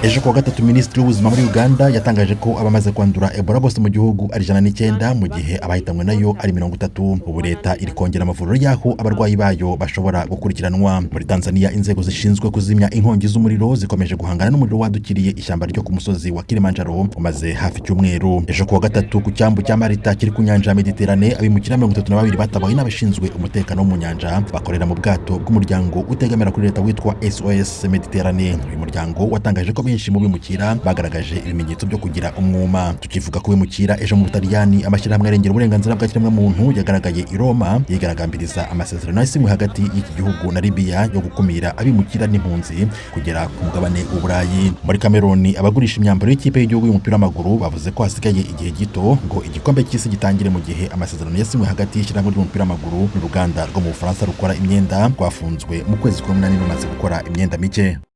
Ejo kuwa gatatu, Minisitiri w'Ubuzima muri Uganda yatangaje ko abamaze kwandura Ebola bose mu gihugu ari 109, mu gihe abahitanywe nayo ari 30. Ubu leta iri kongera amavuriro y'aho abarwayi bayo bashobora gukurikiranwa. Muri Tanzania, inzego zishinzwe kuzimya inkongi z'umuriro zikomeje guhangana n'umuriro wadukiriye ishyamba ryo ku musozi wa Kilimanjaro umaze hafi icyumweru. Ejo kuwa gatatu, ku cyambu cya Malta kiri ku nyanja ya Mediterane, abimukira 32 batabawe n'abashinzwe umutekano wo mu nyanja bakorera mu bwato bw'umuryango utegamira kuri leta witwa SOS Mediterane. Uyu muryango watangaje ko benshi mu bimukira bagaragaje ibimenyetso byo kugira umwuma. Tukivuga ku bimukira, ejo mu Butaliyani amashyirahamwe arengera uburenganzira bwa kiremwamuntu yagaragaye i Roma yigaragambiriza amasezerano yasinywe hagati y'iki gihugu na Libiya yo gukumira abimukira n'impunzi kugera ku mugabane w'Uburayi. Muri Kameruni, abagurisha imyambaro y'ikipe y'igihugu y'umupira w'amaguru bavuze ko hasigaye igihe gito ngo igikombe cy'isi gitangire, mu gihe amasezerano yasinywe hagati y'ishyirahamwe ry'umupira w'amaguru n'uruganda rwo mu Bufaransa rukora imyenda rwafunzwe mu kwezi kwa munani rumaze gukora imyenda mike.